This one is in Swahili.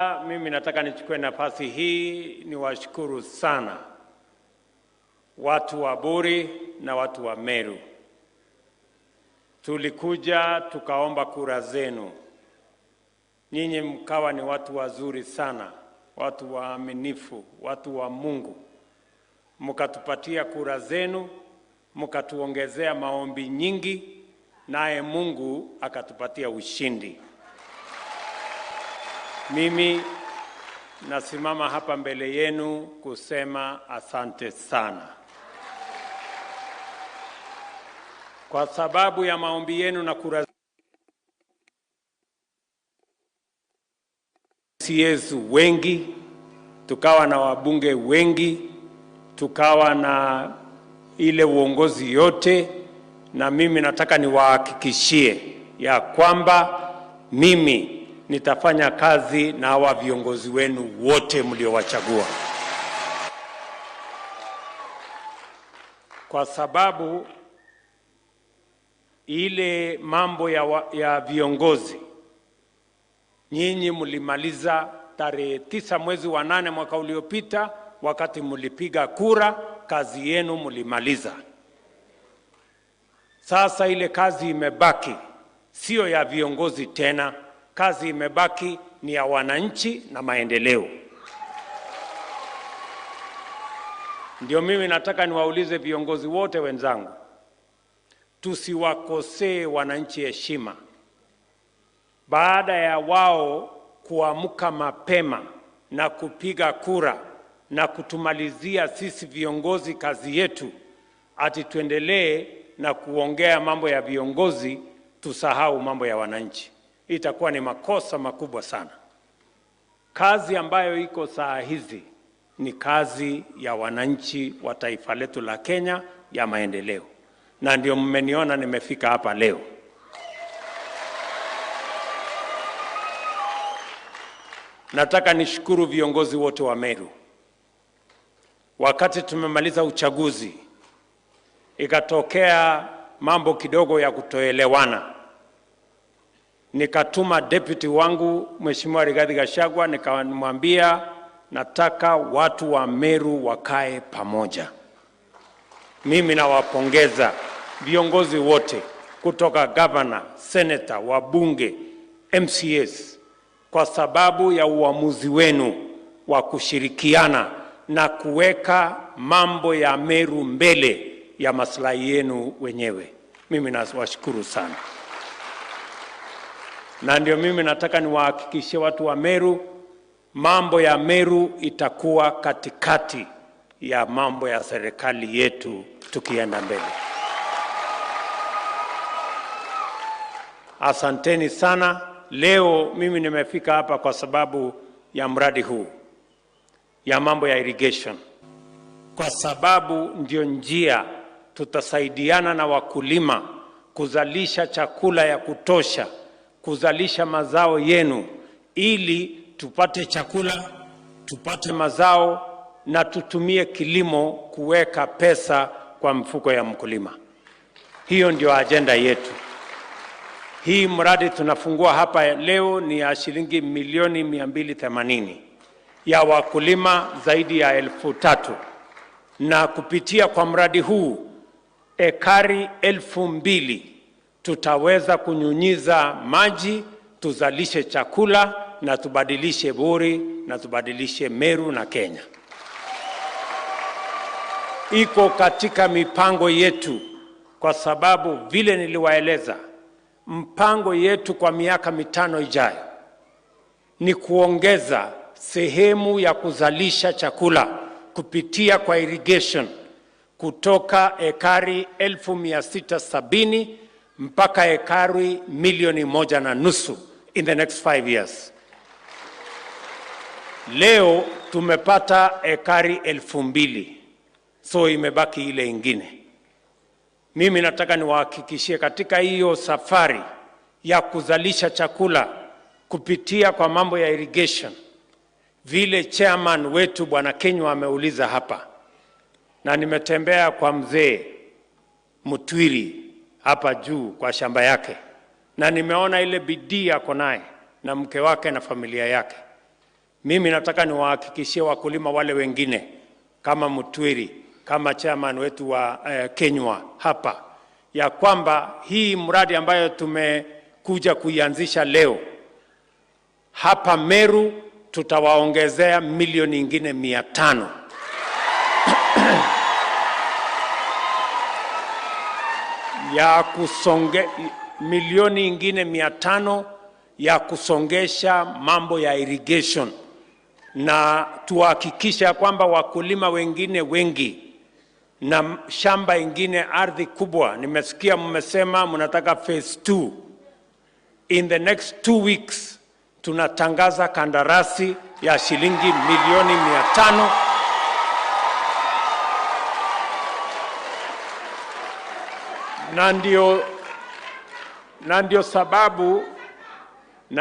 Mimi nataka nichukue nafasi hii niwashukuru sana watu wa Buri na watu wa Meru. Tulikuja tukaomba kura zenu, nyinyi mkawa ni watu wazuri sana, watu waaminifu, watu wa Mungu, mkatupatia kura zenu, mkatuongezea maombi nyingi, naye Mungu akatupatia ushindi. Mimi nasimama hapa mbele yenu kusema asante sana kwa sababu ya maombi yenu na kura yetu wengi, tukawa na wabunge wengi, tukawa na ile uongozi yote, na mimi nataka niwahakikishie ya kwamba mimi nitafanya kazi na hawa viongozi wenu wote mliowachagua, kwa sababu ile mambo ya viongozi nyinyi mlimaliza tarehe 9 mwezi wa 8 mwaka uliopita, wakati mlipiga kura, kazi yenu mlimaliza. Sasa ile kazi imebaki sio ya viongozi tena, kazi imebaki ni ya wananchi na maendeleo. Ndio mimi nataka niwaulize viongozi wote wenzangu, tusiwakosee wananchi heshima. Baada ya wao kuamka mapema na kupiga kura na kutumalizia sisi viongozi kazi yetu, ati tuendelee na kuongea mambo ya viongozi, tusahau mambo ya wananchi. Itakuwa ni makosa makubwa sana. Kazi ambayo iko saa hizi ni kazi ya wananchi wa taifa letu la Kenya ya maendeleo, na ndio mmeniona nimefika hapa leo. Nataka nishukuru viongozi wote wa Meru. Wakati tumemaliza uchaguzi, ikatokea mambo kidogo ya kutoelewana, nikatuma deputy wangu Mheshimiwa Rigathi Gachagua, nikamwambia nataka watu wa Meru wakae pamoja. Mimi nawapongeza viongozi wote kutoka governor, senator, wabunge, MCAs kwa sababu ya uamuzi wenu wa kushirikiana na kuweka mambo ya Meru mbele ya maslahi yenu wenyewe. Mimi nawashukuru sana, na ndio mimi nataka niwahakikishie watu wa Meru, mambo ya Meru itakuwa katikati ya mambo ya serikali yetu tukienda mbele. Asanteni sana. Leo mimi nimefika hapa kwa sababu ya mradi huu ya mambo ya irrigation, kwa sababu ndio njia tutasaidiana na wakulima kuzalisha chakula ya kutosha, kuzalisha mazao yenu, ili tupate chakula, tupate mazao na tutumie kilimo kuweka pesa kwa mfuko ya mkulima. Hiyo ndio ajenda yetu. Hii mradi tunafungua hapa leo ni ya shilingi milioni 280 ya wakulima zaidi ya 3,000, na kupitia kwa mradi huu ekari 2,000 tutaweza kunyunyiza maji, tuzalishe chakula na tubadilishe Buri na tubadilishe Meru na Kenya. Iko katika mipango yetu, kwa sababu vile niliwaeleza, mpango yetu kwa miaka 5 ijayo ni kuongeza sehemu ya kuzalisha chakula kupitia kwa irrigation kutoka ekari 670,000 mpaka ekari milioni 1.5 in the next 5 years. Leo tumepata ekari 2,000, so imebaki ile ingine. Mimi nataka niwahakikishie katika hiyo safari ya kuzalisha chakula kupitia kwa mambo ya irrigation, vile chairman wetu Bwana Kinyua ameuliza hapa, na nimetembea kwa mzee Mutwiri hapa juu kwa shamba yake, na nimeona ile bidii yako naye na mke wake na familia yake. Mimi nataka niwahakikishie wakulima wale wengine kama Mutwiri, kama chairman wetu wa Kenywa hapa, ya kwamba hii mradi ambayo tumekuja kuianzisha leo hapa Meru tutawaongezea milioni ingine 500 ya kusonge, milioni ingine 500 ya kusongesha mambo ya irrigation, na tuhakikisha kwamba wakulima wengine wengi na shamba ingine ardhi kubwa. Nimesikia mmesema mnataka phase 2. In the next 2 weeks tunatangaza kandarasi ya shilingi milioni 500 na ndio sababu